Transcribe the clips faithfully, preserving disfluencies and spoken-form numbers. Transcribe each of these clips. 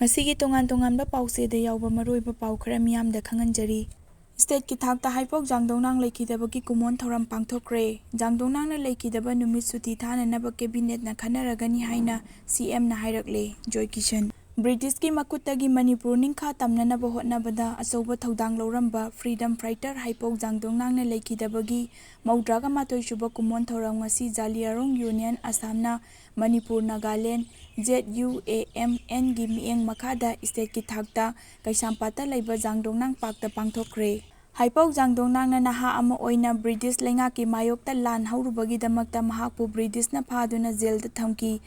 ꯉꯁꯤꯒꯤ ꯇꯣꯉꯥꯟ ꯇꯣꯉꯥꯟꯕ ꯄꯥꯎꯆꯦꯗ ꯌꯥꯎꯕ ꯃꯔꯨꯑꯣꯏꯕ ꯄꯥꯎ ꯈꯔ ꯃꯤꯌꯥꯝꯗ ꯈꯪꯍꯟꯖꯔꯤ꯫ ꯁ꯭ꯇꯦꯠꯀꯤ ꯊꯥꯛꯇ ꯍꯥꯏꯄꯣꯛ ꯖꯥꯡꯗꯧꯅꯥꯡ ꯂꯩꯈꯤꯗꯕꯒꯤ ꯀꯨꯃꯣꯟ ꯊꯧꯔꯝ ꯄꯥꯡꯊꯣꯛꯈ꯭ꯔꯦ꯫ ꯖꯥꯡꯗꯧꯅꯥꯡꯅ ꯂꯩꯈꯤꯗꯕ ꯅꯨꯃꯤꯠ ꯁꯨꯇꯤ ꯊꯥꯅꯅꯕ ꯀꯦꯕꯤꯅꯦꯠꯅ ꯈꯟꯅꯔꯒꯅꯤ ꯍꯥꯏꯅ ꯁꯤ ꯑꯦꯝꯅ ꯍꯥꯏꯔꯛꯂꯦ꯫ ꯖꯣꯏ ꯀꯤꯁꯟ꯫ ꯕ꯭ꯔꯤꯇꯤꯁꯀꯤ ꯃꯈꯨꯠꯇꯒꯤ ꯃꯅꯤꯄꯨꯔ ꯅꯤꯡꯈꯥ ꯇꯝꯅꯅꯕ ꯍꯣꯠꯅꯕꯗ ꯑꯆꯧꯕ ꯊꯧꯗꯥꯡ ꯂꯧꯔꯝꯕ ꯐ꯭ꯔꯤꯗꯝ ꯐꯥꯏꯇꯔ ꯍꯥꯏꯄꯣꯛ ꯖꯥꯡꯗꯧꯅꯥꯡꯅ ꯂꯩꯈꯤꯗꯕꯒꯤ ꯃꯧꯗ꯭ꯔꯥꯒ ꯃꯥꯊꯣꯏ ꯁꯨꯕ ꯀꯨꯃꯣꯟ ꯊꯧꯔꯝ ꯉꯁꯤ ꯖꯥꯂꯤꯌꯥꯔꯣꯡ ꯌꯨꯅꯤꯌꯟ ꯑꯁꯥꯝꯅ Manipur Nagaland, Z U A M ꯑꯦꯟꯒꯤ ꯃꯤꯠꯌꯦꯡ ꯃꯈꯥꯗ ꯁ꯭ꯇꯦꯠꯀꯤ ꯊꯥꯛꯇ ꯀꯩꯁꯥꯝꯄꯥꯠꯇ ꯂꯩꯕ ꯖꯥꯡꯗꯣꯡꯅꯥꯡ ꯄꯥꯔꯛꯇ ꯄꯥꯡꯊꯣꯛꯈ꯭ꯔꯦ꯫ ꯍꯥꯏꯄꯧ ꯖꯥꯡꯗꯣꯡꯅꯥꯡꯅ ꯅꯍꯥ ꯑꯃ ꯑꯣꯏꯅ ꯕ꯭ꯔꯤꯇꯤꯁ ꯂꯩꯉꯥꯛꯀꯤ ꯃꯥꯌꯣꯛꯇ ꯂꯥꯟ ꯍꯧꯔꯨꯕꯒꯤꯗꯃꯛꯇ ꯃꯍꯥꯛꯄꯨ ꯕ꯭ꯔꯤꯇꯤꯁꯅ ꯐꯥꯗꯨꯅ ꯖꯦꯜꯗ ꯊꯝꯈꯤ꯫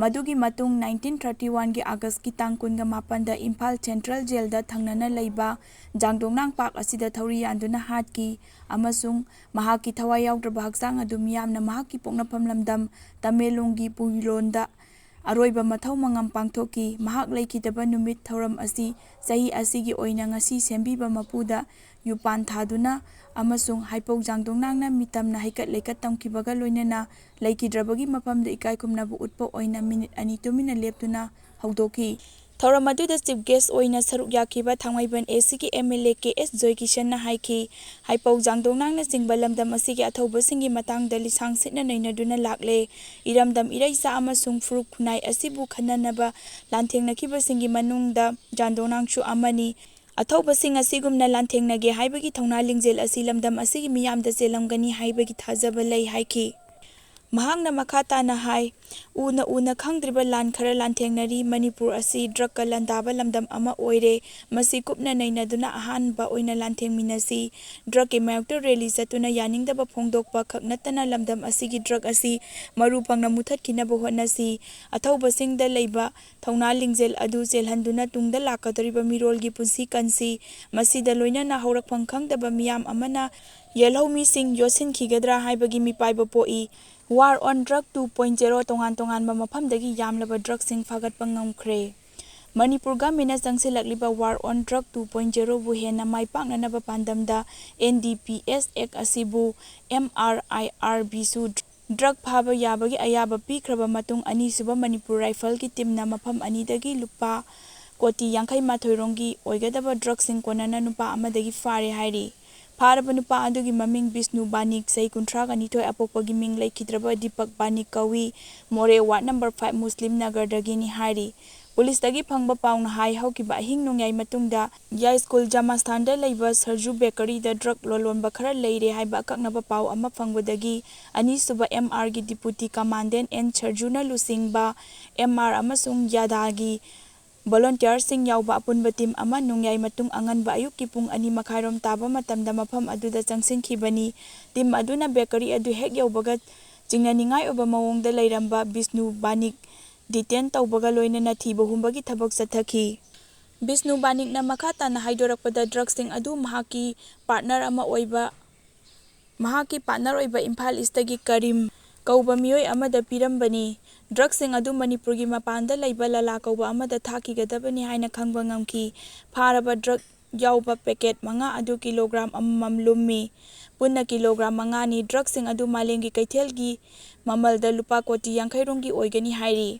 ꯃꯗꯨꯒꯤ ꯃꯇꯨꯡ ꯅꯥꯏꯟꯇꯤꯟ ꯊꯥꯔꯇꯤ ꯋꯥꯟꯒꯤ ꯑꯥꯒꯁꯀꯤ ꯇꯥꯡ ꯀꯨꯟꯒ ꯃꯥꯄꯟꯗ ꯏꯝꯐꯥꯜ ꯁꯦꯟꯇ꯭ꯔꯦꯜ ꯖꯦꯜꯗ ꯊꯪꯅꯅ ꯂꯩꯕ ꯖꯥꯡꯗꯣꯡꯅꯥꯡ ꯄꯥꯔꯛ ꯑꯁꯤꯗ ꯊꯧꯔꯤ ꯌꯥꯟꯗꯨꯅ ꯍꯥꯠꯈꯤ ꯑꯃꯁꯨꯡ ꯃꯍꯥꯛꯀꯤ ꯊꯋꯥꯏ ꯌꯥꯎꯗ꯭ꯔꯕ ꯍꯛꯆꯥꯡ ꯑꯗꯨ ꯃꯤꯌꯥꯝꯅ ꯃꯍꯥꯛꯀꯤ ꯄꯣꯛꯅꯐꯝ ꯂꯝꯗꯝ ꯇꯃꯦꯡꯂꯣꯡꯒꯤ ꯄꯨꯏꯂꯣꯟꯗ ꯑꯔꯣꯏꯕ ꯃꯊꯧ ꯃꯉꯝ ꯄꯥꯡꯊꯣꯛꯈꯤ꯫ ꯃꯍꯥꯛ ꯂꯩꯈꯤꯗꯕ ꯅꯨꯃꯤꯠ ꯊꯧꯔꯝ ꯑꯁꯤ ꯆꯍꯤ ꯑꯁꯤꯒꯤ ꯑꯣꯏꯅ ꯉꯁꯤ ꯁꯦꯝꯕꯤꯕ ꯃꯄꯨꯗ ꯌꯨꯄꯥꯟ ꯊꯥꯗꯨꯅ ꯑꯃꯁꯨꯡ ꯍꯥꯏꯄꯧ ꯖꯥꯡꯗꯣꯡꯅꯥꯡꯅ ꯃꯤꯇꯝꯅ ꯍꯩꯀꯠ ꯂꯩꯀꯠ ꯇꯝꯈꯤꯕꯒ ꯂꯣꯏꯅꯅ ꯂꯩꯈꯤꯗ꯭ꯔꯕꯒꯤ ꯃꯐꯝꯗ ꯏꯀꯥꯏ ꯈꯨꯝꯅꯕ ꯎꯠꯄ ꯑꯣꯏꯅ ꯃꯤꯅꯤꯠ ꯑꯅꯤ ꯇꯨꯃꯤꯟꯅ ꯂꯦꯞꯇꯨꯅ ꯍꯧꯗꯣꯛꯈꯤ꯫ ꯊꯧꯔꯝ ꯑꯗꯨꯗ ꯆꯤꯐ ꯒꯦꯁ ꯑꯣꯏꯅ ꯁꯔꯨꯛ ꯌꯥꯈꯤꯕ ꯊꯥꯡꯃꯩꯕꯟ ꯑꯦ ꯁꯤꯒꯤ ꯑꯦꯝ ꯑꯦꯜ ꯑꯦ ꯀꯦ ꯑꯦꯁ ꯖꯣꯏꯀꯤꯁꯟꯅ ꯍꯥꯏꯈꯤ, ꯍꯥꯏꯄꯧ ꯖꯥꯡꯗꯣꯡꯅꯥꯡꯅꯆꯤꯡꯕ ꯂꯝꯗꯝ ꯑꯁꯤꯒꯤ ꯑꯊꯧꯕꯁꯤꯡꯒꯤ ꯃꯇꯥꯡꯗ ꯂꯤꯁꯥꯡ ꯁꯤꯠꯅ ꯅꯩꯅꯗꯨꯅ ꯂꯥꯛꯂꯦ꯫ ꯏꯔꯝꯗꯝ ꯏꯔꯩꯆꯥ ꯑꯃꯁꯨꯡ ꯐꯨꯔꯨꯞ ꯈꯨꯟꯅꯥꯏ ꯑꯁꯤꯕꯨ ꯈꯟꯅꯅꯕ ꯂꯥꯟꯊꯦꯡꯅꯈꯤꯕꯁꯤꯡꯒꯤ ꯃꯅꯨꯡꯗ ꯖꯥꯡꯗꯣꯡꯅꯥꯡꯁꯨ ꯑꯃꯅꯤ꯫ ꯑꯊꯧꯕꯁꯤꯡ ꯑꯁꯤꯒꯨꯝꯅ ꯂꯥꯟꯊꯦꯡꯅꯒꯦ ꯍꯥꯏꯕꯒꯤ ꯊꯧꯅꯥ ꯂꯤꯡꯖꯦꯜ ꯑꯁꯤ ꯂꯝꯗꯝ ꯑꯁꯤꯒꯤ ꯃꯤꯌꯥꯝꯗ ꯆꯦꯜꯂꯝꯒꯅꯤ ꯍꯥꯏꯕꯒꯤ ꯊꯥꯖꯕ ꯂꯩ ꯍꯥꯏꯈꯤ꯫ ꯃꯍꯥꯛꯅ ꯃꯈꯥ ꯇꯥꯅ ꯍꯥꯏ, ꯎꯅ ꯎꯅ ꯈꯪꯗ꯭ꯔꯤꯕ ꯂꯥꯟ ꯈꯔ ꯂꯥꯟꯊꯦꯡꯅꯔꯤ꯫ ꯃꯅꯤꯄꯨꯔ ꯑꯁꯤ ꯗ꯭ꯔꯒꯀ ꯂꯥꯟꯗꯥꯕ ꯂꯝꯗꯝ ꯑꯃ ꯑꯣꯏꯔꯦ꯫ ꯃꯁꯤ ꯀꯨꯞꯅ ꯅꯩꯅꯗꯨꯅ ꯑꯍꯥꯟꯕ ꯑꯣꯏꯅ ꯂꯥꯟꯊꯦꯡꯃꯤꯟꯅꯁꯤ꯫ ꯗ꯭ꯔꯒꯀꯤ ꯃꯥꯌꯣꯛꯇ ꯔꯦꯂꯤ ꯆꯠꯇꯨꯅ ꯌꯥꯅꯤꯡꯗꯕ ꯐꯣꯡꯗꯣꯛꯄ ꯈꯛ ꯅꯠꯇꯅ ꯂꯝꯗꯝ ꯑꯁꯤꯒꯤ ꯗ꯭ꯔꯒ ꯑꯁꯤ ꯃꯔꯨ ꯐꯪꯅ ꯃꯨꯊꯠꯈꯤꯅꯕ ꯍꯣꯠꯅꯁꯤ꯫ ꯑꯊꯧꯕꯁꯤꯡꯗ ꯂꯩꯕ ꯊꯧꯅꯥ ꯂꯤꯡꯖꯦꯜ ꯑꯗꯨ ꯆꯦꯜꯍꯟꯗꯨꯅ ꯇꯨꯡꯗ ꯂꯥꯛꯀꯗꯧꯔꯤꯕ ꯃꯤꯔꯣꯜꯒꯤ ꯄꯨꯟꯁꯤ ꯀꯟꯁꯤ꯫ ꯃꯁꯤꯗ ꯂꯣꯏꯅꯅ ꯍꯧꯔꯛꯐꯝ ꯈꯪꯗꯕ ꯃꯤꯌꯥꯝ ꯑꯃꯅ ꯌꯦꯜꯍꯧꯃꯤꯁꯤꯡ ꯌꯣꯠꯁꯤꯟꯈꯤꯒꯗ꯭ꯔꯥ ꯍꯥꯏꯕꯒꯤ ꯃꯤꯄꯥꯏꯕ ꯄꯣꯛꯏ꯫ War on Drug two point zero ꯇꯣꯉꯥꯟ ꯇꯣꯉꯥꯟꯕ ꯃꯐꯝꯗꯒꯤ ꯌꯥꯝꯂꯕ ꯗ꯭ꯔꯒꯁꯤꯡ ꯐꯥꯒꯠꯄ ꯉꯝꯈ꯭ꯔꯦ꯫ Manipur ꯒꯃꯦꯟꯅ ꯆꯪꯁꯤꯜꯂꯛꯂꯤꯕ War on Drug two point zero ꯕꯨ ꯍꯦꯟꯅ ꯃꯥꯏ ꯄꯥꯛꯅꯅꯕ ꯄꯥꯟꯗꯝꯗ ꯑꯦꯟ ꯗꯤ ꯄꯤ ꯑꯦꯁ ꯑꯦꯛ ꯑꯁꯤꯕꯨ ꯑꯦꯝ ꯑꯥꯔ ꯑꯥꯏ ꯑꯥꯔ ꯕꯤꯁꯨ ꯗ꯭ꯔꯒ ꯐꯥꯕ ꯌꯥꯕꯒꯤ ꯑꯌꯥꯕ ꯄꯤꯈ꯭ꯔꯕ ꯃꯇꯨꯡ, ꯑꯅꯤꯁꯨꯕ ꯃꯅꯤꯄꯨꯔ ꯔꯥꯏꯐꯜꯒꯤ ꯇꯤꯝꯅ ꯃꯐꯝ ꯑꯅꯤꯗꯒꯤ ꯂꯨꯄꯥ ꯀꯣꯇꯤ ꯌꯥꯡꯈꯩ ꯃꯥꯊꯣꯏ ꯔꯣꯝꯒꯤ ꯑꯣꯏꯒꯗꯕ ꯗ꯭ꯔꯒꯁꯤꯡ ꯀꯣꯟꯅꯅ ꯅꯨꯄꯥ ꯑꯃꯗꯒꯤ ꯐꯥꯔꯦ ꯍꯥꯏꯔꯤ꯫ ꯐꯥꯔꯕ ꯅꯨꯄꯥ ꯑꯗꯨꯒꯤ ꯃꯃꯤꯡ ꯕꯤꯁꯅꯨ ꯕꯥꯅꯤꯛ, ꯆꯍꯤ ꯀꯨꯟꯊ꯭ꯔꯥꯒ ꯅꯤꯊꯣꯏ, ꯑꯄꯣꯛꯄꯒꯤ ꯃꯤꯡ ꯂꯩꯈꯤꯗ꯭ꯔꯕ ꯗꯤꯄꯛ ꯕꯥꯅꯤꯛ ꯀꯧꯏ꯫ ꯃꯣꯔꯦ ꯋꯥꯔꯗ ꯅꯝꯕꯔ ꯐꯥꯏꯚ ꯃꯨꯁꯂꯤꯝ ꯅꯒꯔꯗꯒꯤꯅꯤ ꯍꯥꯏꯔꯤ꯫ ꯄꯨꯂꯤꯁꯇꯒꯤ ꯐꯪꯕ ꯄꯥꯎꯅ ꯍꯥꯏ, ꯍꯧꯈꯤꯕ ꯑꯍꯤꯡ ꯅꯣꯡꯌꯥꯏ ꯃꯇꯨꯡꯗ ꯌꯥꯏꯁ꯭ꯀꯨꯜ ꯖꯃꯥꯁꯊꯥꯟꯗ ꯂꯩꯕ ꯁꯔꯖꯨ ꯕꯦꯀꯔꯤꯗ ꯗ꯭ꯔꯒ ꯂꯂꯣꯟꯕ ꯈꯔ ꯂꯩꯔꯦ ꯍꯥꯏꯕ ꯑꯀꯛꯅꯕ ꯄꯥꯎ ꯑꯃ ꯐꯪꯕꯗꯒꯤ ꯑꯅꯤꯁꯨꯕ ꯑꯦꯝ ꯑꯥꯔꯒꯤ ꯗꯤꯄꯨꯇꯤ ꯀꯃꯥꯟꯗꯦꯟ ꯑꯦꯟ ꯁꯔꯖꯨꯅ ꯂꯨꯆꯤꯡꯕ ꯑꯦꯝ ꯑꯥꯔ ꯑꯃꯁꯨꯡ ꯌꯥꯗꯥꯒꯤ ꯚꯣꯂꯨꯟꯇꯤꯌꯔꯁꯤꯡ ꯌꯥꯎꯕ ꯑꯄꯨꯟꯕ ꯇꯤꯝ ꯑꯃ ꯅꯣꯡꯌꯥꯏ ꯃꯇꯨꯡ ꯑꯉꯟꯕ ꯑꯌꯨꯛꯀꯤ ꯄꯨꯡ ꯑꯅꯤ ꯃꯈꯥꯏꯔꯣꯝ ꯇꯥꯕ ꯃꯇꯝꯗ ꯃꯐꯝ ꯑꯗꯨꯗ ꯆꯪꯁꯤꯟꯈꯤꯕꯅꯤ꯫ ꯇꯤꯝ ꯑꯗꯨꯅ ꯕꯦꯀꯔꯤ ꯑꯗꯨ ꯍꯦꯛ ꯌꯧꯕꯒ ꯆꯤꯡꯅꯅꯤꯡꯉꯥꯏ ꯑꯣꯏꯕ ꯃꯑꯣꯡꯗ ꯂꯩꯔꯝꯕ ꯕꯤꯁꯅꯨ ꯕꯥꯅꯤꯛ ꯗꯤꯇꯦꯟ ꯇꯧꯕꯒ ꯂꯣꯏꯅꯅ ꯊꯤꯕ ꯍꯨꯝꯕꯒꯤ ꯊꯕꯛ ꯆꯠꯊꯈꯤ꯫ ꯕꯤꯁꯅꯨ ꯕꯥꯅꯤꯛꯅ ꯃꯈꯥ ꯇꯥꯅ ꯍꯥꯏꯗꯣꯔꯛꯄꯗ, ꯗ꯭ꯔꯒꯁꯤꯡ ꯑꯗꯨ ꯃꯍꯥꯛꯀꯤ ꯄꯥꯔꯠꯅꯔ ꯑꯃ ꯑꯣꯏꯕ, ꯃꯍꯥꯛꯀꯤ ꯄꯥꯔꯠꯅꯔ ꯑꯣꯏꯕ ꯏꯝꯐꯥꯜ ꯏꯁꯇꯒꯤ ꯀꯔꯤꯝ ꯀꯧꯕ ꯃꯤꯑꯣꯏ ꯑꯃꯗ ꯄꯤꯔꯝꯕꯅꯤ꯫ ꯗ꯭ꯔꯒꯁꯤꯡ ꯑꯗꯨ ꯃꯅꯤꯄꯨꯔꯒꯤ ꯃꯄꯥꯟꯗ ꯂꯩꯕ ꯂꯂꯥ ꯀꯧꯕ ꯑꯃꯗ ꯊꯥꯈꯤꯒꯗꯕꯅꯤ ꯍꯥꯏꯅ ꯈꯪꯕ ꯉꯝꯈꯤ꯫ ꯐꯥꯔꯕ ꯗ꯭ꯔꯒ ꯌꯥꯎꯕ ꯄꯦꯀꯦꯠ ꯃꯉꯥ ꯑꯗꯨ ꯀꯤꯂꯣꯒ꯭ꯔꯥꯝ ꯑꯃꯃꯝ ꯂꯨꯝꯃꯤ꯫ ꯄꯨꯟꯅ ꯀꯤꯂꯣꯒ꯭ꯔꯥꯝ ꯃꯉꯥꯅꯤ꯫ ꯗ꯭ꯔꯒꯁꯤꯡ ꯑꯗꯨ ꯃꯥꯂꯦꯝꯒꯤ ꯀꯩꯊꯦꯜꯒꯤ ꯃꯃꯜꯗ ꯂꯨꯄꯥ ꯀꯣꯇꯤ ꯌꯥꯡꯈꯩ ꯔꯣꯝꯒꯤ ꯑꯣꯏꯒꯅꯤ ꯍꯥꯏꯔꯤ꯫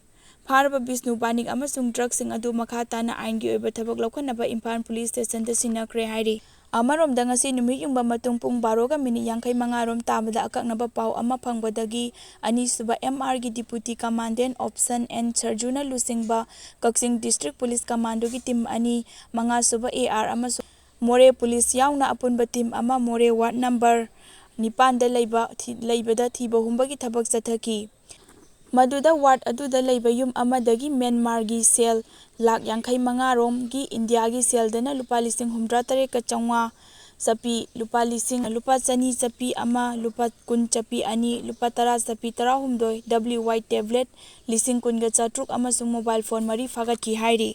ꯐꯥꯔꯕ ꯕꯤꯁꯅꯨ ꯕꯥꯅꯤꯛ ꯑꯃꯁꯨꯡ ꯗ꯭ꯔꯒꯁꯤꯡ ꯑꯗꯨ ꯃꯈꯥ ꯇꯥꯅ ꯑꯥꯏꯟꯒꯤ ꯑꯣꯏꯕ ꯊꯕꯛ ꯂꯧꯈꯠꯅꯕ ꯏꯝꯐꯥꯜ ꯄꯨꯂꯤꯁ ꯁ꯭ꯇꯦꯁꯟꯗ ꯁꯤꯟꯅꯈ꯭ꯔꯦ ꯍꯥꯏꯔꯤ꯫ ꯑꯃꯔꯣꯝꯗ, ꯉꯁꯤ ꯅꯨꯃꯤꯠ ꯌꯨꯡꯕ ꯃꯇꯨꯡ ꯄꯨꯡ ꯕꯥꯔꯣꯒ ꯃꯤꯅꯤꯠ ꯌꯥꯡꯈꯩ ꯃꯉꯥ ꯔꯣꯝ ꯇꯥꯕꯗ ꯑꯀꯛꯅꯕ ꯄꯥꯎ ꯑꯃ ꯐꯪꯕꯗꯒꯤ ꯑꯅꯤꯁꯨꯕ ꯑꯦꯝ ꯑꯥꯔꯒꯤ ꯗꯤꯄꯨꯇꯤ ꯀꯃꯥꯟꯗꯦꯟ ꯑꯣꯞꯁꯟ ꯑꯦꯟ ꯁꯔꯖꯨꯅ ꯂꯨꯆꯤꯡꯕ ꯀꯛꯆꯤꯡ ꯗꯤꯁꯇ꯭ꯔꯤꯛ ꯄꯨꯂꯤꯁ ꯀꯃꯥꯟꯗꯣꯒꯤ ꯇꯤꯝ ꯑꯅꯤ, ꯃꯉꯥꯁꯨꯕ ꯑꯦ ꯑꯥꯔ ꯑꯃꯁꯨꯡ ꯃꯣꯔꯦ ꯄꯨꯂꯤꯁ ꯌꯥꯎꯅ ꯑꯄꯨꯟꯕ ꯇꯤꯝ ꯑꯃ ꯃꯣꯔꯦ ꯋꯥꯔꯗ ꯅꯝꯕꯔ ꯅꯤꯄꯥꯟꯗ ꯂꯩꯕ ꯊꯤ-, ꯂꯩꯕꯗ ꯊꯤꯕ ꯍꯨꯝꯕꯒꯤ ꯊꯕꯛ ꯆꯠꯊꯈꯤ꯫ ꯃꯗꯨꯗ ꯋꯥꯔꯗ ꯑꯗꯨꯗ ꯂꯩꯕ ꯌꯨꯝ ꯑꯃꯗꯒꯤ ꯃ꯭ꯌꯥꯟꯃꯥꯔꯒꯤ ꯁꯦꯜ ꯂꯥꯈ ꯌꯥꯡꯈꯩ ꯃꯉꯥ ꯔꯣꯝꯒꯤ, ꯏꯟꯗꯤꯌꯥꯒꯤ ꯁꯦꯜꯗꯅ ꯂꯨꯄꯥ ꯂꯤꯁꯤꯡ ꯍꯨꯝꯗ꯭ꯔꯥ ꯇꯔꯦꯠꯀ ꯆꯥꯝꯃꯉꯥ ꯆꯞꯄꯤ, ꯂꯨꯄꯥ ꯂꯤꯁꯤꯡ, ꯂꯨꯄꯥ ꯆꯅꯤ ꯆꯞꯄꯤ ꯑꯃ, ꯂꯨꯄꯥ ꯀꯨꯟ ꯆꯞꯄꯤ ꯑꯅꯤ, ꯂꯨꯄꯥ ꯇꯔꯥ ꯆꯞꯄꯤ ꯇꯔꯥꯍꯨꯝꯗꯣꯏ, ꯗꯕ꯭ꯂꯤꯌꯨ ꯋꯥꯏ ꯇꯦꯕ꯭ꯂꯦꯠ ꯂꯤꯁꯤꯡ ꯀꯨꯟꯒ ꯆꯥꯇ꯭ꯔꯨꯛ ꯑꯃꯁꯨꯡ ꯃꯣꯕꯥꯏꯜ ꯐꯣꯟ ꯃꯔꯤ ꯐꯥꯒꯠꯈꯤ ꯍꯥꯏꯔꯤ꯫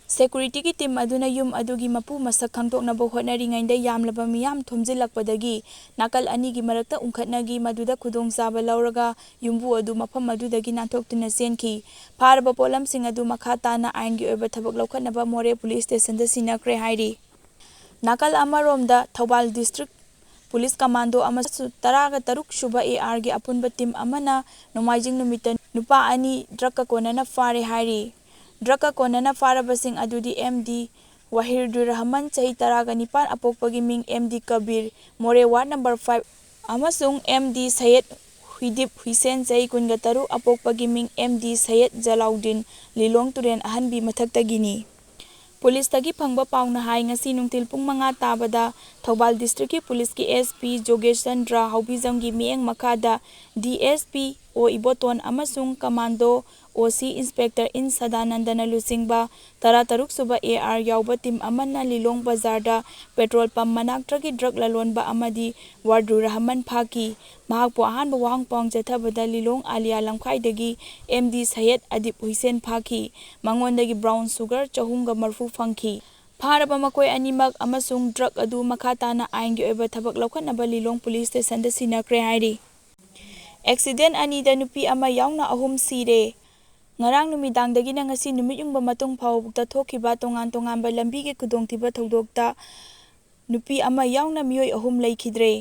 ꯁꯦꯀꯨꯔꯤꯇꯤꯒꯤ ꯇꯤꯝ ꯑꯗꯨꯅ ꯌꯨꯝ ꯑꯗꯨꯒꯤ ꯃꯄꯨ ꯃꯁꯛ ꯈꯪꯗꯣꯛꯅꯕ ꯍꯣꯠꯅꯔꯤꯉꯩꯗ ꯌꯥꯝꯂꯕ ꯃꯤꯌꯥꯝ ꯊꯨꯝꯖꯤꯜꯂꯛꯄꯗꯒꯤ ꯅꯥꯀꯜ ꯑꯅꯤꯒꯤ ꯃꯔꯛꯇ ꯎꯪꯈꯠꯅꯈꯤ꯫ ꯃꯗꯨꯗ ꯈꯨꯗꯣꯡꯆꯥꯕ ꯂꯧꯔꯒ ꯌꯨꯝꯕꯨ ꯑꯗꯨ ꯃꯐꯝ ꯑꯗꯨꯗꯒꯤ ꯅꯥꯟꯊꯣꯛꯇꯨꯅ ꯆꯦꯟꯈꯤ꯫ ꯐꯥꯔꯕ ꯄꯣꯠꯂꯝꯁꯤꯡ ꯑꯗꯨ ꯃꯈꯥ ꯇꯥꯅ ꯑꯥꯏꯟꯒꯤ ꯑꯣꯏꯕ ꯊꯕꯛ ꯂꯧꯈꯠꯅꯕ ꯃꯣꯔꯦ ꯄꯨꯂꯤꯁ ꯁ꯭ꯇꯦꯁꯟꯗ ꯁꯤꯟꯅꯈ꯭ꯔꯦ ꯍꯥꯏꯔꯤ꯫ ꯅꯥꯀꯜ ꯑꯃꯔꯣꯝꯗ, ꯊꯧꯕꯥꯜ ꯗꯤꯁꯇ꯭ꯔꯤꯛ ꯄꯨꯂꯤꯁ ꯀꯃꯥꯟꯗꯣ ꯑꯃꯁꯨꯡ ꯇꯔꯥꯒ ꯇꯔꯨꯛ ꯁꯨꯕ ꯑꯦ ꯑꯥꯔꯒꯤ ꯑꯄꯨꯟꯕ ꯇꯤꯝ ꯑꯃꯅ ꯅꯣꯡꯃꯥꯏꯖꯤꯡ ꯅꯨꯃꯤꯠꯇ ꯅꯨꯄꯥ ꯑꯅꯤ ꯗ꯭ꯔꯒꯀ ꯀꯣꯟꯅꯅ ꯐꯥꯔꯦ ꯍꯥꯏꯔꯤ꯫ ꯗ꯭ꯔꯒꯀ ꯀꯣꯟꯅꯅ ꯐꯥꯔꯕꯁꯤꯡ ꯑꯗꯨꯗꯤ ꯑꯦꯝ ꯗꯤ ꯋꯥꯍꯤꯔꯗꯨꯔ ꯔꯍꯃꯟ, ꯆꯍꯤ ꯇꯔꯥꯒ ꯅꯤꯄꯥꯟ, ꯑꯄꯣꯛꯄꯒꯤ ꯃꯤꯡ ꯑꯦꯝ ꯗꯤ ꯀꯕꯤꯔ, ꯃꯣꯔꯦ ꯋꯥꯔꯗ ꯅꯝꯕꯔ ꯐꯥꯏꯚ, ꯑꯃꯁꯨꯡ ꯑꯦꯝ ꯗꯤ ꯁꯌꯦꯗ ꯍꯨꯏꯗꯤꯞ ꯍꯨꯏꯁꯦꯟ, ꯆꯍꯤ ꯀꯨꯟꯒ ꯇꯔꯨꯛ, ꯑꯄꯣꯛꯄꯒꯤ ꯃꯤꯡ ꯑꯦꯝ ꯗꯤ ꯁꯌꯦꯗ ꯖꯂꯥꯎꯗꯤꯟ, ꯂꯤꯂꯣꯡ ꯇꯨꯔꯦꯜ ꯑꯍꯟꯕꯤ ꯃꯊꯛꯇꯒꯤꯅꯤ꯫ ꯄꯨꯂꯤꯁꯇꯒꯤ ꯐꯪꯕ ꯄꯥꯎꯅ ꯍꯥꯏ, ꯉꯁꯤ ꯅꯨꯡꯊꯤꯜ ꯄꯨꯡ ꯃꯉꯥ ꯇꯥꯕꯗ ꯊꯧꯕꯥꯜ ꯗꯤꯁꯇ꯭ꯔꯤꯛꯀꯤ ꯄꯨꯂꯤꯁꯀꯤ ꯑꯦꯁ ꯄꯤ ꯖꯣꯒꯦꯁ ꯆꯟꯗ꯭ꯔ ꯍꯥꯎꯕꯤꯖꯝꯒꯤ ꯃꯤꯠꯌꯦꯡ ꯃꯈꯥꯗ ꯗꯤ ꯑꯦꯁ ꯄꯤ ꯑꯣ ꯏꯕꯣꯇꯣꯟ ꯑꯃꯁꯨꯡ ꯀꯃꯥꯟꯗꯣ ꯑꯣ ꯁꯤ ꯏꯟꯁꯄꯦꯛꯇꯔ ꯏꯟ ꯁꯗꯥꯅꯟꯗꯅ ꯂꯨꯆꯤꯡꯕ ꯇꯔꯥꯇꯔꯨꯛ ꯁꯨꯕ ꯑꯦ ꯑꯥꯔ ꯌꯥꯎꯕ ꯇꯤꯝ ꯑꯃꯅ ꯂꯤꯂꯣꯡ ꯕꯖꯥꯔꯗ ꯄꯦꯇ꯭ꯔꯣꯜ ꯄꯝ ꯃꯅꯥꯛꯇꯒꯤ ꯗ꯭ꯔꯒ ꯂꯂꯣꯟꯕ ꯑꯃꯗꯤ ꯋꯥꯔꯗꯨꯔ ꯔꯍꯃꯟ ꯐꯥꯈꯤ꯫ ꯃꯍꯥꯛꯄꯨ ꯑꯍꯥꯟꯕ ꯋꯥꯍꯪ ꯄꯥꯎꯍꯪ ꯆꯠꯊꯕꯗ ꯂꯤꯂꯣꯡ ꯑꯥꯂꯤꯌꯥ ꯂꯝꯈꯥꯏꯗꯒꯤ ꯑꯦꯝ ꯗꯤ ꯁꯌꯦꯗ ꯑꯗꯤꯞ ꯍꯨꯏꯁꯦꯟ ꯐꯥꯈꯤ꯫ ꯃꯉꯣꯟꯗꯒꯤ ꯕ꯭ꯔꯥꯎꯟ ꯁꯨꯒꯔ ꯆꯍꯨꯝꯒ ꯃꯔꯐꯨ ꯐꯪꯈꯤ꯫ ꯐꯥꯔꯕ ꯃꯈꯣꯏ ꯑꯅꯤꯃꯛ ꯑꯃꯁꯨꯡ ꯗ꯭ꯔꯒ ꯑꯗꯨ ꯃꯈꯥ ꯇꯥꯅ ꯑꯥꯏꯟꯒꯤ ꯑꯣꯏꯕ ꯊꯕꯛ ꯂꯧꯈꯠꯅꯕ ꯂꯤꯂꯣꯡ ꯄꯨꯂꯤꯁ ꯁ꯭ꯇꯦꯁꯟꯗ ꯁꯤꯟꯅꯈ꯭ꯔꯦ ꯍꯥꯏꯔꯤ꯫ ꯑꯦꯛꯁꯤꯗꯦꯟ ꯑꯅꯤꯗ ꯅꯨꯄꯤ ꯑꯃ ꯌꯥꯎꯅ ꯑꯍꯨꯝ ꯁꯤꯔꯦ꯫ ꯉꯔꯥꯡ ꯅꯨꯃꯤꯗꯥꯡꯗꯒꯤꯅ ꯉꯁꯤ ꯅꯨꯃꯤꯠ ꯌꯨꯡꯕ ꯃꯇꯨꯡ ꯐꯥꯎꯕꯗ ꯊꯣꯛꯈꯤꯕ ꯇꯣꯉꯥꯟ ꯇꯣꯉꯥꯟꯕ ꯂꯝꯕꯤꯒꯤ ꯈꯨꯗꯣꯡꯊꯤꯕ ꯊꯧꯗꯣꯛꯇ ꯅꯨꯄꯤ ꯑꯃ ꯌꯥꯎꯅ ꯃꯤꯑꯣꯏ ꯑꯍꯨꯝ ꯂꯩꯈꯤꯗ꯭ꯔꯦ꯫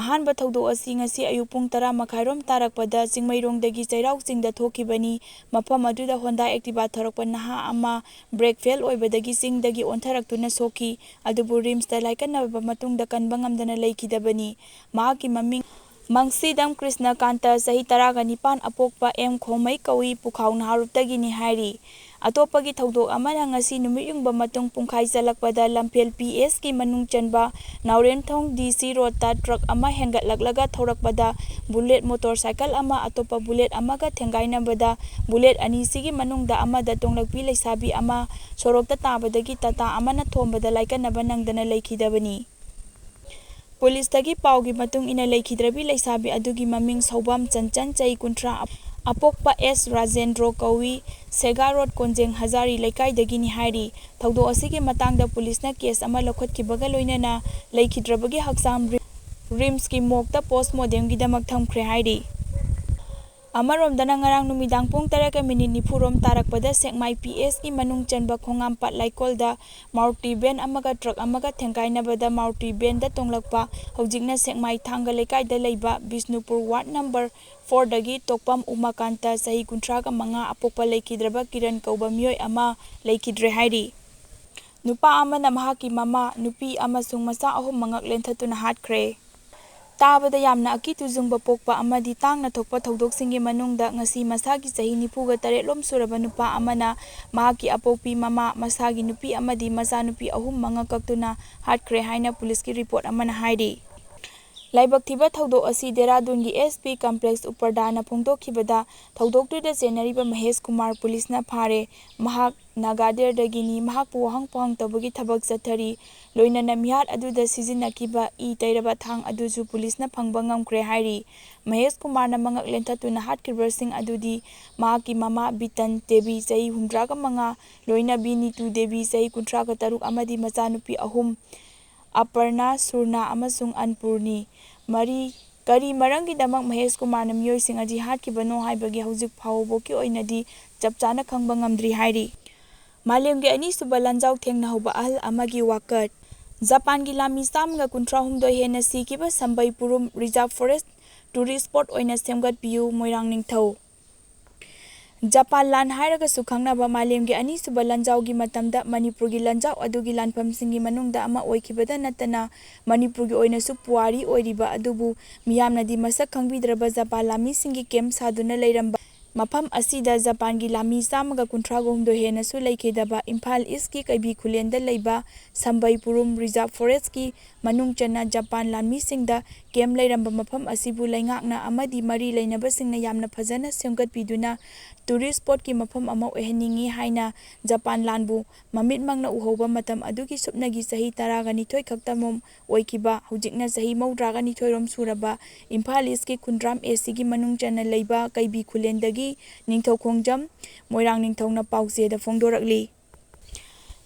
ꯑꯍꯥꯟꯕ ꯊꯧꯗꯣꯛ ꯑꯁꯤ ꯉꯁꯤ ꯑꯌꯨꯛ ꯄꯨꯡ ꯇꯔꯥ ꯃꯈꯥꯏꯔꯣꯝ ꯇꯥꯔꯛꯄꯗ ꯆꯤꯡꯃꯩꯔꯣꯡꯗꯒꯤ ꯆꯩꯔꯥꯎ ꯆꯤꯡꯗ ꯊꯣꯛꯈꯤꯕꯅꯤ꯫ ꯃꯐꯝ ꯑꯗꯨꯗ ꯍꯣꯟꯗꯥ ꯑꯦꯛꯇꯤꯚꯥ ꯊꯧꯔꯛꯄ ꯅꯍꯥ ꯑꯃ ꯕ꯭ꯔꯦꯛ ꯐꯦꯜ ꯑꯣꯏꯕꯗꯒꯤ ꯆꯤꯡꯗꯒꯤ ꯑꯣꯟꯊꯔꯛꯇꯨꯅ ꯁꯣꯛꯈꯤ꯫ ꯑꯗꯨꯕꯨ ꯔꯤꯝꯁꯇ ꯂꯥꯏꯀꯠꯅꯕ ꯃꯇꯨꯡꯗ ꯀꯟꯕ ꯉꯝꯗꯅ ꯂꯩꯈꯤꯗꯕꯅꯤ꯫ ꯃꯍꯥꯛꯀꯤ ꯃꯃꯤꯡ ꯃꯪꯁꯤꯗꯝ ꯀ꯭ꯔꯤꯁꯅꯀꯥꯟꯇ, ꯆꯍꯤ ꯇꯔꯥꯒ ꯅꯤꯄꯥꯟ, ꯑꯄꯣꯛꯄ ꯑꯦꯝ ꯈꯣꯡꯃꯩ ꯀꯧꯏ, ꯄꯨꯈꯥꯎ ꯅꯍꯥꯔꯨꯞꯇꯒꯤꯅꯤ ꯍꯥꯏꯔꯤ꯫ ꯑꯇꯣꯞꯄꯒꯤ ꯊꯧꯗꯣꯛ ꯑꯃꯅ ꯉꯁꯤ ꯅꯨꯃꯤꯠ ꯌꯨꯡꯕ ꯃꯇꯨꯡ ꯄꯨꯡꯈꯥꯏ ꯆꯠꯂꯛꯄꯗ ꯂꯝꯐꯦꯜ ꯄꯤ ꯑꯦꯁꯀꯤ ꯃꯅꯨꯡ ꯆꯟꯕ ꯅꯥꯎꯔꯦꯝꯊꯣꯡ ꯗꯤ ꯁꯤ ꯔꯣꯗꯇ ꯇ꯭ꯔꯛ ꯑꯃ ꯍꯦꯟꯒꯠꯂꯛꯂꯒ ꯊꯧꯔꯛꯄꯗ ꯕꯨꯂꯦꯠ ꯃꯣꯇꯣꯔ ꯁꯥꯏꯀꯜ ꯑꯃ ꯑꯇꯣꯞꯄ ꯕꯨꯂꯦꯠ ꯑꯃꯒ ꯊꯦꯡꯒꯥꯏꯅꯕꯗ ꯕꯨꯂꯦꯠ ꯑꯅꯤꯁꯤꯒꯤ ꯃꯅꯨꯡꯗ ꯑꯃꯗ ꯇꯣꯡꯂꯛꯄꯤ ꯂꯩꯁꯥꯕꯤ ꯑꯃ ꯁꯣꯔꯣꯛꯇ ꯇꯥꯕꯗꯒꯤ ꯇꯥꯇꯥ ꯑꯃꯅ ꯊꯣꯝꯕꯗ ꯂꯥꯏꯀꯠꯅꯕ ꯅꯪꯗꯅ ꯂꯩꯈꯤꯗꯕꯅꯤ꯫ ꯄꯨꯂꯤꯁꯇꯒꯤ ꯄꯥꯎꯒꯤ ꯃꯇꯨꯡ ꯏꯟꯅ ꯂꯩꯈꯤꯗ꯭ꯔꯕꯤ ꯂꯩꯁꯥꯕꯤ ꯑꯗꯨꯒꯤ ꯃꯃꯤꯡ ꯁꯧꯕꯥꯝ ꯆꯟꯆꯟ, ꯆꯍꯤ ꯀꯨꯟꯊ꯭ꯔꯥ, ꯑꯄꯣꯛꯄ ꯑꯦꯁ ꯔꯥꯖꯦꯟꯗ꯭ꯔꯣ ꯀꯧꯏ, ꯁꯦꯒꯥ ꯔꯣꯗ, ꯀꯣꯟꯖꯦꯡ ꯍꯖꯥꯔꯤ ꯂꯩꯀꯥꯏꯗꯒꯤꯅꯤ ꯍꯥꯏꯔꯤ꯫ ꯊꯧꯗꯣꯛ ꯑꯁꯤꯒꯤ ꯃꯇꯥꯡꯗ ꯄꯨꯂꯤꯁꯅ ꯀꯦꯁ ꯑꯃ ꯂꯧꯈꯠꯈꯤꯕꯒ ꯂꯣꯏꯅꯅ ꯂꯩꯈꯤꯗ꯭ꯔꯕꯒꯤ ꯍꯛꯆꯥꯡ ꯔꯤ-, ꯔꯤꯝꯁꯀꯤ ꯃꯣꯔꯒꯇ ꯄꯣꯁꯃꯣꯔꯇꯦꯝꯒꯤꯗꯃꯛ ꯊꯝꯈ꯭ꯔꯦ ꯍꯥꯏꯔꯤ꯫ ꯑꯃꯔꯣꯝꯗꯅ, ꯉꯔꯥꯡ ꯅꯨꯃꯤꯗꯥꯡ ꯄꯨꯡ ꯇꯔꯦꯠꯀ ꯃꯤꯅꯤꯠ ꯅꯤꯐꯨꯔꯣꯝ ꯇꯥꯔꯛꯄꯗ ꯁꯦꯛꯃꯥꯏ ꯄꯤ ꯑꯦꯁꯀꯤ ꯃꯅꯨꯡ ꯆꯟꯕ ꯈꯣꯡꯉꯥꯝꯄꯥꯠ ꯂꯩꯀꯣꯜꯗ ꯃꯥꯔꯨꯇꯤ ꯚꯦꯟ ꯑꯃꯒ ꯇ꯭ꯔꯛ ꯑꯃꯒ ꯊꯦꯡꯒꯥꯏꯅꯕꯗ ꯃꯥꯔꯨꯇꯤ ꯚꯦꯟꯗ ꯇꯣꯡꯂꯛꯄ ꯍꯧꯖꯤꯛꯅ ꯁꯦꯛꯃꯥꯏ ꯊꯥꯡꯒ ꯂꯩꯀꯥꯏꯗ ꯂꯩꯕ ꯕꯤꯁꯅꯨꯄꯨꯔ ꯋꯥꯔꯗ ꯅꯝꯕꯔ ꯐꯣꯔꯗꯒꯤ ꯇꯣꯛꯄꯝ ꯎꯃꯥꯀꯥꯟꯇ, ꯆꯍꯤ ꯀꯨꯟꯊ꯭ꯔꯥꯒ ꯃꯉꯥ, ꯑꯄꯣꯛꯄ ꯂꯩꯈꯤꯗ꯭ꯔꯕ ꯀꯤꯔꯟ ꯀꯧꯕ ꯃꯤꯑꯣꯏ ꯑꯃ ꯂꯩꯈꯤꯗ꯭ꯔꯦ ꯍꯥꯏꯔꯤ꯫ ꯅꯨꯄꯥ ꯑꯃꯅ ꯃꯍꯥꯛꯀꯤ ꯃꯃꯥ, ꯅꯨꯄꯤ ꯑꯃꯁꯨꯡ ꯃꯆꯥ ꯑꯍꯨꯝ ꯃꯉꯛ ꯂꯦꯟꯊꯠꯇꯨꯅ ꯍꯥꯠꯈ꯭ꯔꯦ꯫ ꯇꯥꯕꯗ ꯌꯥꯝꯅ ꯑꯀꯤ ꯇꯨꯖꯨꯡꯕ ꯄꯣꯛꯄ ꯑꯃꯗꯤ ꯇꯥꯡꯅ ꯊꯣꯛꯄ ꯊꯧꯗꯣꯛꯁꯤꯡꯒꯤ ꯃꯅꯨꯡꯗ ꯉꯁꯤ ꯃꯁꯥꯒꯤ ꯆꯍꯤ ꯅꯤꯐꯨꯒ ꯇꯔꯦꯠꯂꯣꯝ ꯁꯨꯔꯕ ꯅꯨꯄꯥ ꯑꯃꯅ ꯃꯍꯥꯛꯀꯤ ꯑꯄꯣꯛꯄꯤ ꯃꯃꯥ, ꯃꯁꯥꯒꯤ ꯅꯨꯄꯤ ꯑꯃꯗꯤ ꯃꯆꯥꯅꯨꯄꯤ ꯑꯍꯨꯝ ꯃꯉꯛ ꯀꯛꯇꯨꯅ ꯍꯥꯠꯈ꯭ꯔꯦ ꯍꯥꯏꯅ ꯄꯨꯂꯤꯁꯀꯤ ꯔꯤꯄꯣꯔꯠ ꯑꯃꯅ ꯍꯥꯏꯔꯤ꯫ ꯂꯥꯏꯕꯛ ꯊꯤꯕ ꯊꯧꯗꯣꯛ ꯑꯁꯤ ꯗꯦꯔꯥꯗꯨꯟꯒꯤ ꯑꯦꯁ ꯄꯤ ꯀꯝꯄ꯭ꯂꯦꯛꯁ ꯎꯄꯔꯗꯥꯅ ꯐꯣꯡꯗꯣꯛꯈꯤꯕꯗ, ꯊꯧꯗꯣꯛꯇꯨꯗ ꯆꯦꯟꯅꯔꯤꯕ ꯃꯍꯦꯁ ꯀꯨꯃꯥꯔ ꯄꯨꯂꯤꯁꯅ ꯐꯥꯔꯦ꯫ ꯃꯍꯥꯛ ꯅꯥꯒꯥꯗꯦꯔꯗꯒꯤꯅꯤ꯫ ꯃꯍꯥꯛꯄꯨ ꯋꯥꯍꯪ ꯄꯥꯎꯍꯪ ꯇꯧꯕꯒꯤ ꯊꯕꯛ ꯆꯠꯊꯔꯤ꯫ ꯂꯣꯏꯅꯅ ꯃꯤꯍꯥꯠ ꯑꯗꯨꯗ ꯁꯤꯖꯤꯟꯅꯈꯤꯕ ꯏ ꯇꯩꯔꯕ ꯊꯥꯡ ꯑꯗꯨꯁꯨ ꯄꯨꯂꯤꯁꯅ ꯐꯪꯕ ꯉꯝꯈ꯭ꯔꯦ ꯍꯥꯏꯔꯤ꯫ ꯃꯍꯦꯁ ꯀꯨꯃꯥꯔꯅ ꯃꯉꯛ ꯂꯦꯟꯊꯠꯇꯨꯅ ꯍꯥꯠꯈ꯭ꯔꯤꯕꯁꯤꯡ ꯑꯗꯨꯗꯤ ꯃꯍꯥꯛꯀꯤ ꯃꯃꯥ ꯕꯤꯇꯟ ꯗꯦꯕꯤ, ꯆꯍꯤ ꯍꯨꯝꯗ꯭ꯔꯥꯒ ꯃꯉꯥ, ꯂꯣꯏꯅꯕꯤ ꯅꯤꯇꯨ ꯗꯦꯕꯤ, ꯆꯍꯤ ꯀꯨꯟꯊ꯭ꯔꯥꯒ ꯇꯔꯨꯛ, ꯑꯃꯗꯤ ꯃꯆꯥꯅꯨꯄꯤ ꯑꯍꯨꯝ, ꯑꯄꯔꯅꯥ, ꯁꯨꯔꯅꯥ ꯑꯃꯁꯨꯡ ꯑꯟꯄꯨꯔꯅꯤ꯫ ꯃꯔꯤ, ꯀꯔꯤ ꯃꯔꯝꯒꯤꯗꯃꯛ ꯃꯍꯦꯁ ꯀꯨꯃꯥꯔꯅ ꯃꯤꯑꯣꯏꯁꯤꯡ ꯑꯁꯤ ꯍꯥꯠꯈꯤꯕꯅꯣ ꯍꯥꯏꯕꯒꯤ ꯍꯧꯖꯤꯛ ꯐꯥꯎꯕꯐꯥꯎꯒꯤ ꯑꯣꯏꯅꯗꯤ ꯆꯞ ꯆꯥꯅ ꯈꯪꯕ ꯉꯝꯗ꯭ꯔꯤ ꯍꯥꯏꯔꯤ꯫ ꯃꯥꯂꯦꯝꯒꯤ ꯑꯅꯤꯁꯨꯕ ꯂꯥꯟꯖꯥꯎ ꯊꯦꯡꯅꯍꯧꯕ ꯑꯍꯜ ꯑꯃꯒꯤ ꯋꯥꯀꯠ꯫ ꯖꯄꯥꯟꯒꯤ ꯂꯥꯟꯃꯤ ꯆꯥꯝꯃꯒ ꯀꯨꯟꯊ꯭ꯔꯥ ꯍꯨꯝꯗꯣꯏ ꯍꯦꯟꯅ ꯁꯤꯈꯤꯕ ꯁꯝꯕꯩ ꯄꯨꯔꯨꯝ ꯔꯤꯖꯥꯔꯚ ꯐꯣꯔꯦꯁ ꯇꯨꯔꯤꯁ ꯁ꯭ꯄꯣꯠ ꯑꯣꯏꯅ ꯁꯦꯝꯒꯠꯄꯤꯌꯨ, ꯃꯣꯏꯔꯥꯡ ꯅꯤꯡꯊꯧ꯫ ꯖꯄꯥꯟ ꯂꯥꯟ ꯍꯥꯏꯔꯒꯁꯨ ꯈꯪꯅꯕ ꯃꯥꯂꯦꯝꯒꯤ ꯑꯅꯤꯁꯨꯕ ꯂꯥꯟꯖꯥꯎꯒꯤ ꯃꯇꯝꯗ ꯃꯅꯤꯄꯨꯔꯒꯤ ꯂꯥꯟꯖꯥꯎ ꯑꯗꯨꯒꯤ ꯂꯥꯟꯐꯝꯁꯤꯡꯒꯤ ꯃꯅꯨꯡꯗ ꯑꯃ ꯑꯣꯏꯈꯤꯕꯗ ꯅꯠꯇꯅ, ꯃꯅꯤꯄꯨꯔꯒꯤ ꯑꯣꯏꯅꯁꯨ ꯄꯨꯋꯥꯔꯤ ꯑꯣꯏꯔꯤꯕ ꯑꯗꯨꯕꯨ ꯃꯤꯌꯥꯝꯅꯗꯤ ꯃꯁꯛ ꯈꯪꯕꯤꯗ꯭ꯔꯕ ꯖꯄꯥꯟ ꯂꯥꯟꯃꯤꯁꯤꯡꯒꯤ ꯀꯦꯝꯞ ꯁꯥꯗꯨꯅ ꯂꯩꯔꯝꯕ ꯃꯐꯝ ꯑꯁꯤꯗ ꯖꯄꯥꯟꯒꯤ ꯂꯥꯟꯃꯤ ꯆꯥꯝꯃꯒ ꯀꯨꯟꯊ꯭ꯔꯥꯒ ꯍꯨꯝꯗꯣꯏ ꯍꯦꯟꯅꯁꯨ ꯂꯩꯈꯤꯗꯕ ꯏꯝꯐꯥꯜ ꯏꯁꯀꯤ ꯀꯩꯕꯤ ꯈꯨꯂꯦꯟꯗ ꯂꯩꯕ ꯁꯝꯕꯩ ꯄꯨꯔꯨꯝ ꯔꯤꯖꯥꯔꯚ ꯐꯣꯔꯦꯁꯀꯤ ꯃꯅꯨꯡ ꯆꯟꯅ ꯖꯄꯥꯟ ꯂꯥꯟꯃꯤꯁꯤꯡꯗ ꯀꯦꯝꯞ ꯂꯩꯔꯝꯕ ꯃꯐꯝ ꯑꯁꯤꯕꯨ ꯂꯩꯉꯥꯛꯅ ꯑꯃꯗꯤ ꯃꯔꯤ ꯂꯩꯅꯕꯁꯤꯡꯅ ꯌꯥꯝꯅ ꯐꯖꯅ ꯁꯦꯝꯒꯠꯄꯤꯗꯨꯅ ꯇꯨꯔꯤꯁ ꯁ꯭ꯄꯣꯠꯀꯤ ꯃꯐꯝ ꯑꯃ ꯑꯣꯏꯍꯟꯅꯤꯡꯏ ꯍꯥꯏꯅ ꯖꯄꯥꯟ ꯂꯥꯟꯕꯨ ꯃꯃꯤꯠꯃꯛꯅ ꯎꯍꯧꯕ ꯃꯇꯝ ꯑꯗꯨꯒꯤ ꯁꯨꯞꯅꯒꯤ ꯆꯍꯤ ꯇꯔꯥꯒ ꯅꯤꯊꯣꯏ ꯈꯛꯇꯃꯛ ꯑꯣꯏꯈꯤꯕ, ꯍꯧꯖꯤꯛꯅ ꯆꯍꯤ ꯃꯧꯗ꯭ꯔꯥꯒ ꯅꯤꯊꯣꯏꯔꯣꯝ ꯁꯨꯔꯕ ꯏꯝꯐꯥꯜ ꯏꯁꯀꯤ ꯈꯨꯟꯗ꯭ꯔꯥꯝ ꯑꯦꯁꯤꯒꯤ ꯃꯅꯨꯡ ꯆꯟꯅ ꯂꯩꯕ ꯀꯩꯕꯤ ꯈꯨꯂꯦꯟꯗꯒꯤ ꯅꯤꯡꯊꯧ ꯈꯣꯡꯖꯝ ꯃꯣꯏꯔꯥꯡ ꯅꯤꯡꯊꯧꯅ ꯄꯥꯎꯆꯦꯗ ꯐꯣꯡꯗꯣꯔꯛꯂꯤ꯫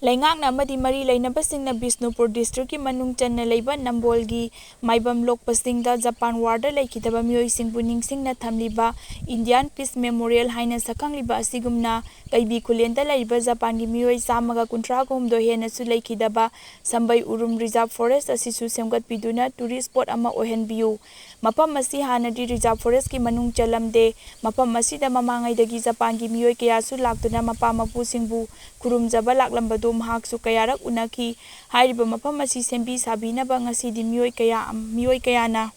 ꯂꯩꯉꯥꯛꯅ ꯑꯃꯗꯤ ꯃꯔꯤ ꯂꯩꯅꯕꯁꯤꯡꯅ ꯕꯤꯁꯅꯨꯄꯨꯔ ꯗꯤꯁꯇ꯭ꯔꯤꯛꯀꯤ ꯃꯅꯨꯡ ꯆꯟꯅ ꯂꯩꯕ ꯅꯝꯕꯣꯜꯒꯤ ꯃꯥꯏꯕꯝ ꯂꯣꯛꯄꯁꯤꯡꯗ ꯖꯄꯥꯟ ꯋꯥꯔꯗ ꯂꯩꯈꯤꯗꯕ ꯃꯤꯑꯣꯏꯁꯤꯡꯕꯨ ꯅꯤꯡꯁꯤꯡꯅ ꯊꯝꯂꯤꯕ ꯏꯟꯗꯤꯌꯥꯟ ꯄꯤꯁ ꯃꯦꯃꯣꯔꯤꯌꯦꯜ ꯍꯥꯏꯅ ꯁꯛꯈꯪꯂꯤꯕ ꯑꯁꯤꯒꯨꯝꯅ ꯀꯩꯕꯤ ꯈꯨꯂꯦꯟꯗ ꯂꯩꯔꯤꯕ ꯖꯄꯥꯟꯒꯤ ꯃꯤꯑꯣꯏ ꯆꯥꯝꯃꯒ ꯀꯨꯟꯊ꯭ꯔꯥꯒ ꯍꯨꯝꯗꯣꯏ ꯍꯦꯟꯅꯁꯨ ꯂꯩꯈꯤꯗꯕ ꯁꯝꯕꯩ ꯎꯔꯨꯝ ꯔꯤꯖꯥꯔꯚ ꯐꯣꯔꯦꯁ ꯑꯁꯤꯁꯨ ꯁꯦꯝꯒꯠꯄꯤꯗꯨꯅ ꯇꯨꯔꯤꯁ ꯁ꯭ꯄꯣꯠ ꯑꯃ ꯑꯣꯏꯍꯟꯕꯤꯌꯨ꯫ ꯃꯐꯝ ꯑꯁꯤ ꯍꯥꯟꯅꯗꯤ ꯔꯤꯖꯥꯔꯚ ꯐꯣꯔꯦꯁꯀꯤ ꯃꯅꯨꯡ ꯆꯜꯂꯝꯗꯦ꯫ ꯃꯐꯝ ꯑꯁꯤꯗ ꯃꯃꯥꯡꯉꯩꯗꯒꯤ ꯖꯄꯥꯟꯒꯤ ꯃꯤꯑꯣꯏ ꯀꯌꯥꯁꯨ ꯂꯥꯛꯇꯨꯅ ꯃꯄꯥ ꯃꯄꯨꯁꯤꯡꯕꯨ ꯈꯨꯔꯨꯝꯖꯕ ꯂꯥꯛꯂꯝꯕꯗꯨ ꯃꯍꯥꯛꯁꯨ ꯀꯌꯥꯔꯛ ꯎꯅꯈꯤ꯫ ꯍꯥꯏꯔꯤꯕ ꯃꯐꯝ ꯑꯁꯤ ꯁꯦꯝꯕꯤ ꯁꯥꯕꯤꯅꯕ ꯉꯁꯤꯗꯤ ꯃꯤꯑꯣꯏ ꯀꯌꯥ, ꯃꯤꯑꯣꯏ ꯀꯌꯥꯅ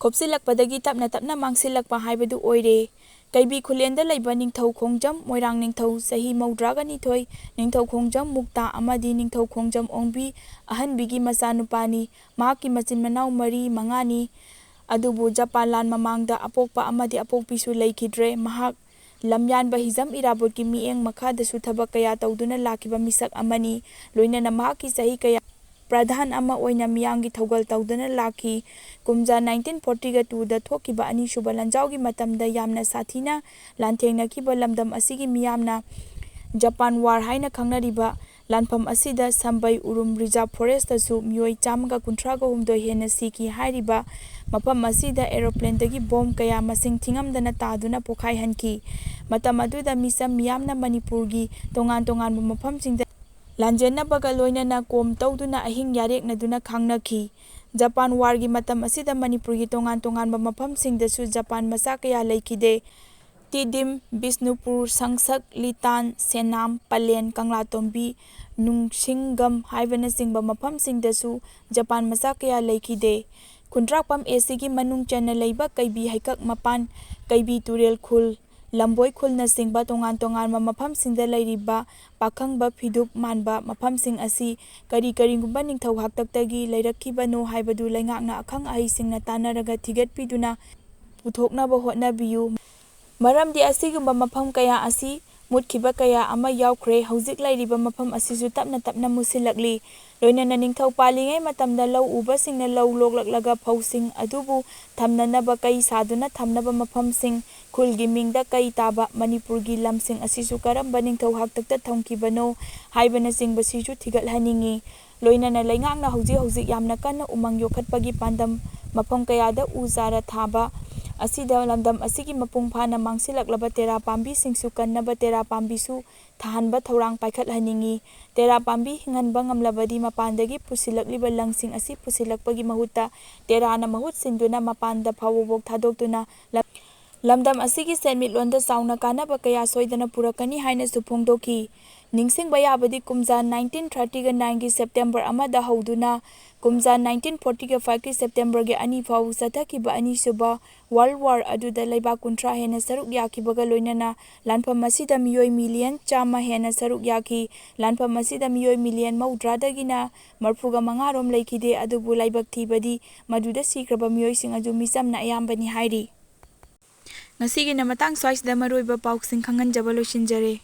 ꯈꯣꯞꯆꯤꯜꯂꯛꯄꯗꯒꯤ ꯇꯞꯅ ꯇꯞꯅ ꯃꯥꯡꯁꯤꯜꯂꯛꯄ ꯍꯥꯏꯕꯗꯨ ꯑꯣꯏꯔꯦ꯫ ꯀꯩꯕꯤ ꯈꯨꯂꯦꯟꯗ ꯂꯩꯕ ꯅꯤꯡꯊꯧ ꯈꯣꯡꯖꯝ ꯃꯣꯏꯔꯥꯡ ꯅꯤꯡꯊꯧ, ꯆꯍꯤ ꯃꯧꯗ꯭ꯔꯥꯒ ꯅꯤꯊꯣꯏ, ꯅꯤꯡꯊꯧ ꯈꯣꯡꯖꯝ ꯃꯨꯛꯇꯥ ꯑꯃꯗꯤ ꯅꯤꯡꯊꯧ ꯈꯣꯡꯖꯝ ꯑꯣꯡꯕꯤ ꯑꯍꯟꯕꯤꯒꯤ ꯃꯆꯥꯅꯨꯄꯥꯅꯤ꯫ ꯃꯍꯥꯛꯀꯤ ꯃꯆꯤꯟ ꯃꯅꯥꯎ ꯃꯔꯤ ꯃꯉꯥꯅꯤ꯫ ꯑꯗꯨꯕꯨ ꯖꯄꯥꯟ ꯂꯥꯟ ꯃꯃꯥꯡꯗ ꯑꯄꯣꯛꯄ ꯑꯃꯗꯤ ꯑꯄꯣꯛꯄꯤꯁꯨ ꯂꯩꯈꯤꯗ꯭ꯔꯦ꯫ ꯃꯍꯥꯛ ꯂꯝꯌꯥꯟꯕ ꯍꯤꯖꯝ ꯏꯔꯥꯕꯣꯠꯀꯤ ꯃꯤꯠꯌꯦꯡ ꯃꯈꯥꯗꯁꯨ ꯊꯕꯛ ꯀꯌꯥ ꯇꯧꯗꯨꯅ ꯂꯥꯛꯈꯤꯕ ꯃꯤꯁꯛ ꯑꯃꯅꯤ꯫ ꯂꯣꯏꯅꯅ ꯃꯍꯥꯛꯀꯤ ꯆꯍꯤ ꯀꯌꯥ ꯄ꯭ꯔꯙꯥꯟ ꯑꯃ ꯑꯣꯏꯅ ꯃꯤꯌꯥꯝꯒꯤ ꯊꯧꯒꯜ ꯇꯧꯗꯨꯅ ꯂꯥꯛꯈꯤ꯫ ꯀꯨꯝꯖꯥ ꯅꯥꯏꯟꯇꯤꯟ ꯐꯣꯔꯇꯤꯒ ꯇꯨꯗ ꯊꯣꯛꯈꯤꯕ ꯑꯅꯤꯁꯨꯕ ꯂꯥꯟꯖꯥꯎꯒꯤ ꯃꯇꯝꯗ ꯌꯥꯝꯅ ꯁꯥꯊꯤꯅ ꯂꯥꯟꯊꯦꯡꯅꯈꯤꯕ ꯂꯝꯗꯝ ꯑꯁꯤꯒꯤ ꯃꯤꯌꯥꯝꯅ ꯖꯄꯥꯟ ꯋꯥꯔ ꯍꯥꯏꯅ ꯈꯪꯅꯔꯤꯕ ꯂꯥꯟꯐꯝ ꯑꯁꯤꯗ ꯁꯝꯕꯩ ꯎꯔꯨꯝ ꯔꯤꯖꯥꯔꯚ ꯐꯣꯔꯦꯁꯇꯁꯨ ꯃꯤꯑꯣꯏ ꯆꯥꯝꯃꯒ ꯀꯨꯟꯊ꯭ꯔꯥꯒ ꯍꯨꯝꯗꯣꯏ ꯍꯦꯟꯅ ꯁꯤꯈꯤ ꯍꯥꯏꯔꯤꯕ ꯃꯐꯝ ꯑꯁꯤꯗ ꯑꯦꯔꯣꯄ꯭ꯂꯦꯟꯗꯒꯤ ꯕꯣꯝ ꯀꯌꯥ ꯃꯁꯤꯡ ꯊꯤꯉꯝꯗꯅ ꯇꯥꯗꯨꯅ ꯄꯣꯈꯥꯏꯍꯟꯈꯤ꯫ ꯃꯇꯝ ꯑꯗꯨꯗ ꯃꯤꯆꯝ ꯃꯤꯌꯥꯝꯅ ꯃꯅꯤꯄꯨꯔꯒꯤ ꯇꯣꯉꯥꯟ ꯇꯣꯉꯥꯟꯕ ꯃꯐꯝꯁꯤꯡꯗ ꯂꯥꯟꯖꯦꯟꯅꯕꯒ ꯂꯣꯏꯅꯅ ꯀꯣꯝ ꯇꯧꯗꯨꯅ ꯑꯍꯤꯡ ꯌꯥꯔꯦꯛꯅꯗꯨꯅ ꯈꯥꯡꯅꯈꯤ꯫ ꯖꯄꯥꯟ ꯋꯥꯔꯒꯤ ꯃꯇꯝ ꯑꯁꯤꯗ ꯃꯅꯤꯄꯨꯔꯒꯤ ꯇꯣꯉꯥꯟ ꯇꯣꯉꯥꯟꯕ ꯃꯐꯝꯁꯤꯡꯗꯁꯨ ꯖꯄꯥꯟ ꯃꯆꯥ ꯀꯌꯥ ꯂꯩꯈꯤꯗꯦ꯫ ꯇꯤꯗꯤꯝ, ꯕꯤꯁꯅꯨꯄꯨꯔ, ꯁꯪꯁꯛ, ꯂꯤꯇꯥꯟ, ꯁꯦꯅꯥꯝ, ꯄꯂꯦꯟ, ꯀꯪꯂꯥꯇꯣꯝꯕꯤ, ꯅꯨꯡꯁꯤꯡꯒꯝ ꯍꯥꯏꯕꯅꯆꯤꯡꯕ ꯃꯐꯝꯁꯤꯡꯗꯁꯨ ꯖꯄꯥꯟ ꯃꯆꯥ ꯀꯌꯥ ꯂꯩꯈꯤꯗꯦ꯫ ꯈꯨꯟꯗ꯭ꯔꯥꯛꯄꯝ ꯑꯦ ꯁꯤꯒꯤ ꯃꯅꯨꯡ ꯆꯟꯅ ꯂꯩꯕ ꯀꯩꯕꯤ ꯍꯩꯀꯛ ꯃꯄꯥꯟ, ꯀꯩꯕꯤ ꯇꯨꯔꯦꯜ ꯈꯨꯜ, ꯂꯝꯕꯣꯏ ꯈꯨꯜꯅꯆꯤꯡꯕ ꯇꯣꯉꯥꯟ ꯇꯣꯉꯥꯟꯕ ꯃꯐꯝꯁꯤꯡꯗ ꯂꯩꯔꯤꯕ ꯄꯥꯈꯪꯕ ꯐꯤꯗꯨꯞ ꯃꯥꯟꯕ ꯃꯐꯝꯁꯤꯡ ꯑꯁꯤ ꯀꯔꯤ ꯀꯔꯤꯒꯨꯝꯕ ꯅꯤꯡꯊꯧ ꯍꯥꯛꯇꯛꯇꯒꯤ ꯂꯩꯔꯛꯈꯤꯕꯅꯣ ꯍꯥꯏꯕꯗꯨ ꯂꯩꯉꯥꯛꯅ ꯑꯈꯪ ꯑꯍꯩꯁꯤꯡꯅ ꯇꯥꯟꯅꯔꯒ ꯊꯤꯒꯠꯄꯤꯗꯨꯅ ꯄꯨꯊꯣꯛꯅꯕ ꯍꯣꯠꯅꯕꯤꯌꯨ꯫ ꯃꯔꯝꯗꯤ ꯑꯁꯤꯒꯨꯝꯕ ꯃꯐꯝ ꯀꯌꯥ ꯑꯁꯤ ꯃꯨꯠꯈꯤꯕ ꯀꯌꯥ ꯑꯃ ꯌꯥꯎꯈ꯭ꯔꯦ꯫ ꯍꯧꯖꯤꯛ ꯂꯩꯔꯤꯕ ꯃꯐꯝ ꯑꯁꯤꯁꯨ ꯇꯞꯅ ꯇꯞꯅ ꯃꯨꯁꯤꯜꯂꯛꯂꯤ꯫ ꯂꯣꯏꯅꯅ ꯅꯤꯡꯊꯧ ꯄꯥꯜꯂꯤꯉꯩ ꯃꯇꯝꯗ ꯂꯧ ꯎꯕꯁꯤꯡꯅ ꯂꯧ ꯂꯣꯛꯂꯛꯂꯒ ꯐꯧꯁꯤꯡ ꯑꯗꯨꯕꯨ ꯊꯝꯅꯅꯕ ꯀꯩ ꯁꯥꯗꯨꯅ ꯊꯝꯅꯕ ꯃꯐꯝꯁꯤꯡ, ꯈꯨꯜꯒꯤ ꯃꯤꯡꯗ ꯀꯩ ꯇꯥꯕ, ꯃꯅꯤꯄꯨꯔꯒꯤ ꯂꯝꯁꯤꯡ ꯑꯁꯤꯁꯨ ꯀꯔꯝꯕ ꯅꯤꯡꯊꯧ ꯍꯥꯛꯇꯛꯇ ꯊꯝꯈꯤꯕꯅꯣ ꯍꯥꯏꯕꯅꯆꯤꯡꯕꯁꯤꯁꯨ ꯊꯤꯒꯠꯍꯟꯅꯤꯡꯏ꯫ ꯂꯣꯏꯅꯅ ꯂꯩꯉꯥꯛꯅ ꯍꯧꯖꯤꯛ ꯍꯧꯖꯤꯛ ꯌꯥꯝꯅ ꯀꯟꯅ ꯎꯃꯪ ꯌꯣꯛꯈꯠꯄꯒꯤ ꯄꯥꯟꯗꯝ ꯃꯐꯝ ꯀꯌꯥꯗ ꯎ ꯆꯥꯔ ꯊꯥꯕ ꯑꯁꯤꯗ ꯂꯝꯗꯝ ꯑꯁꯤꯒꯤ ꯃꯄꯨꯡ ꯐꯥꯅ ꯃꯥꯡꯁꯤꯜꯂꯛꯂꯕ ꯇꯦꯔꯥ ꯄꯥꯝꯕꯤꯁꯤꯡꯁꯨ ꯀꯟꯅꯕ ꯇꯦꯔꯥ ꯄꯥꯝꯕꯤꯁꯨ ꯊꯥꯍꯟꯕ ꯊꯧꯔꯥꯡ ꯄꯥꯏꯈꯠꯍꯟꯅꯤꯡꯏ꯫ ꯇꯦꯔꯥ ꯄꯥꯝꯕꯤ ꯍꯤꯡꯍꯟꯕ ꯉꯝꯂꯕꯗꯤ ꯃꯄꯥꯟꯗꯒꯤ ꯄꯨꯁꯤꯜꯂꯛꯂꯤꯕ ꯂꯪꯁꯤꯡ ꯑꯁꯤ ꯄꯨꯁꯤꯜꯂꯛꯄꯒꯤ ꯃꯍꯨꯠꯇ ꯇꯦꯔꯥꯅ ꯃꯍꯨꯠ ꯁꯤꯟꯗꯨꯅ ꯃꯄꯥꯟꯗ ꯐꯥꯎꯕꯐꯥꯎ ꯊꯥꯗꯣꯛꯇꯨꯅ ꯂꯝ-, ꯂꯝꯗꯝ ꯑꯁꯤꯒꯤ ꯁꯦꯟꯃꯤꯠꯂꯣꯟꯗ ꯆꯥꯎꯅ ꯀꯥꯟꯅꯕ ꯀꯌꯥ ꯁꯣꯏꯗꯅ ꯄꯨꯔꯛꯀꯅꯤ ꯍꯥꯏꯅꯁꯨ ꯐꯣꯡꯗꯣꯛꯈꯤ꯫ ꯅꯤꯡꯁꯤꯡꯕ ꯌꯥꯕꯗꯤ ꯀꯨꯝꯖꯥ nineteen thirty-nine-ꯒꯤ September ꯑꯃꯗ ꯍꯧꯗꯨꯅ ꯀꯨꯝꯖꯥ nineteen forty-five-ꯀꯤ September-ꯒꯤ ꯑꯅꯤ ꯐꯥꯎ ꯆꯠꯊꯈꯤꯕ ꯑꯅꯤꯁꯨꯕ World War ꯑꯗꯨꯗ ꯂꯩꯕꯥꯛ ꯀꯨꯟꯊ꯭ꯔꯥ ꯍꯦꯟꯅ ꯁꯔꯨꯛ ꯌꯥꯈꯤꯕꯒ ꯂꯣꯏꯅꯅ ꯂꯥꯟꯐꯝ ꯑꯁꯤꯗ ꯃꯤꯑꯣꯏ million ꯆꯥꯝꯃ ꯍꯦꯟꯅ ꯁꯔꯨꯛ ꯌꯥꯈꯤ꯫ ꯂꯥꯟꯐꯝ ꯑꯁꯤꯗ ꯃꯤꯑꯣꯏ million ꯃꯧꯗ꯭ꯔꯥꯗꯒꯤꯅ ꯃꯔꯐꯨꯒ ꯃꯉꯥ ꯔꯣꯝ ꯂꯩꯈꯤꯗꯦ, ꯑꯗꯨꯕꯨ ꯂꯥꯏꯕꯛ ꯊꯤꯕꯗꯤ ꯃꯗꯨꯗ ꯁꯤꯈ꯭ꯔꯕ ꯃꯤꯑꯣꯏꯁꯤꯡ ꯑꯗꯨ ꯃꯤꯆꯝꯅ ꯑꯌꯥꯝꯕꯅꯤ ꯍꯥꯏꯔꯤ꯫ ꯉꯁꯤꯒꯤꯅ ꯃꯇꯥꯡ ꯁ꯭ꯋꯥꯏꯁꯤꯗ ꯃꯔꯨꯑꯣꯏꯕ ꯄꯥꯎꯁꯤꯡ ꯈꯪꯍꯟꯖꯕ ꯂꯣꯏꯁꯤꯟꯖꯔꯦ꯫